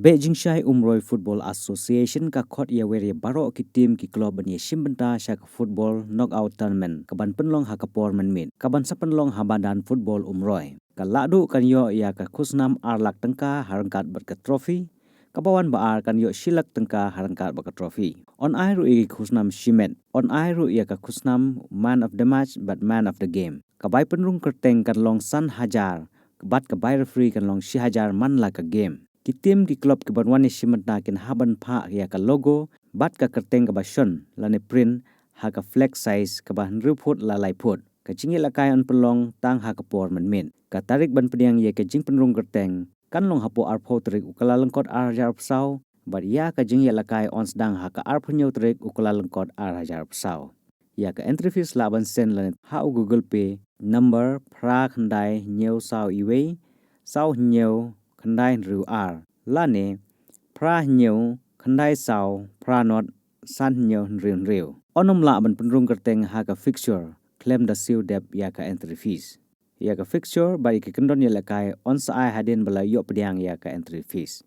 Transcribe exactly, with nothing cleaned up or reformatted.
Beh jingshai Umroi Football Association ka khot ïawer ïa baroh ki team ki club ban ïashim bynta sha ka football knockout tournament kaban pynlong ha ka por mynmiet, kaban sa pynlong ha madan football Umroi. Ka lahduh kan ïoh ïa ka khusnam ar lak tyngka ha ryngkat bad ka trophy, kaba wan ba ar kan ïoh shi lak tyngka ha ryngkat bad ka trophy. Yn ai ruh ïa ki khusnam shimet, yn ai ruh ïa ka khusnam man of the match bad man of the game. Ka bai pynrung kyrteng kan long san hajar, bad ka bai referee kan long shi hajar man la ka game. Ki team ki club kiban wan ïashim bynta kin hap ban phah ïa ka logo bad ka kyrteng kaba shon lane print ha ka flag size kaba hynriew phut la lai phut. Ka jingïalehkai yn pynlong tang ha ka por mynmiet. Ka tarik ban pdiang ïa ka jingpynrung kyrteng kan long hapoh arphew tarik u Kyllalyngkot ar hajar arphew saw, bad ïa ka jingïalehkai yn sdang ha ka arphew hynñiew tarik u Kyllalyngkot ar hajar arphew saw. Ïa ka entry fees lah ban send lane ha u Google Pay number phra khyndai hynñiew saw iwei saw hynñiew khyndai hynriew ar lane phra hynñiew khyndai saw phra nod san hynñiew hynriew hynriew. Yn ym lah ban pynrung kyrteng ha ka fixture khlem da siew dep ïa ka entry fees. Ïa ka fixture bad ïa ki kyndon ïalehkai yn sa ai hadien ba la ïoh pdiang ïa ka entry fees.